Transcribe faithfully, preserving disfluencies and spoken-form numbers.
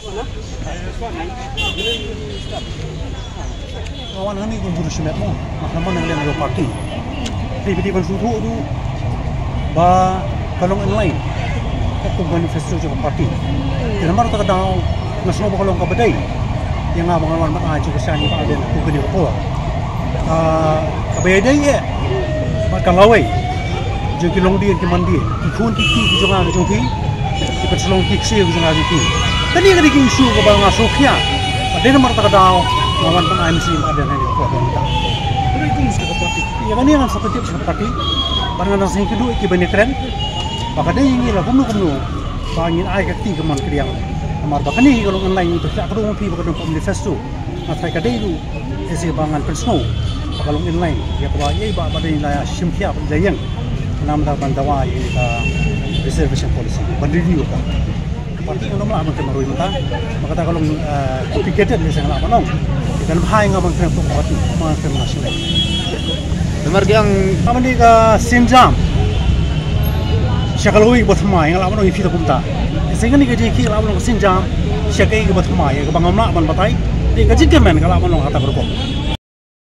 Nga wan hangne kum u burom shimet mo, namar nga wan hangne na ka party. Te phi dei ban sngewthuh ruh ba ka long in line katkum ka manifesto jong ka party. Te namar kata ka daw nga sngew ba ka long kaba dei ïa nga ba ngan wan ban ai jingkyrshan ïa Bah Ardent ha kane ka por. Ah, kaba ïadei eh bad ka lawei jong ki longdien ki mandien, ki khun ki kti ki jong nga ki jong phi, ki pynslong ki ksiew ki jong nga ki jong phi. Kane ka dei ka issue kaba nga sngewkhia. Bad dei namar kata ka daw nga wan ban ai mynsiem Bah Ardent ha kane ka por mynta. Ïa kane ngan sa pyntip sha ka party bad ngan sa ïakynduh ïa ki ban ïakren ba ka dei ïa ngi la kumno kumno ba ngin ai ka kti kamon kadiang. Namar ba kane ka long online, ngi pyrshah kyrduh ma phi ba ka don ka manifesto. Nga tharai ka dei ruh, eh, shisha ba ngan pynsngew ba ka long in line ïa kaba ïa ba, ba dei la shim khia ba la ïeng. Namar ban dawa ïa ka reservation policy ban review ka. Party ngam lah ban kren marwei mynta. Ba kata ka long, eh, complicated, ïa shisha nga lah ban ong. Kan bha ïa nga ban kren pok party, ban kren national. Namar ka, ïa kane ka sienjam sha ka lawei kaba thymmai, nga lah ban ong ïa phi da kumta. Ïa shisha kane ka jingkit ka lah ban long ka sienjam sha kaei kaba thymmai, kaba ngam lah ban batai. Te ka jingkmen ka lah ban long kata ka rukom.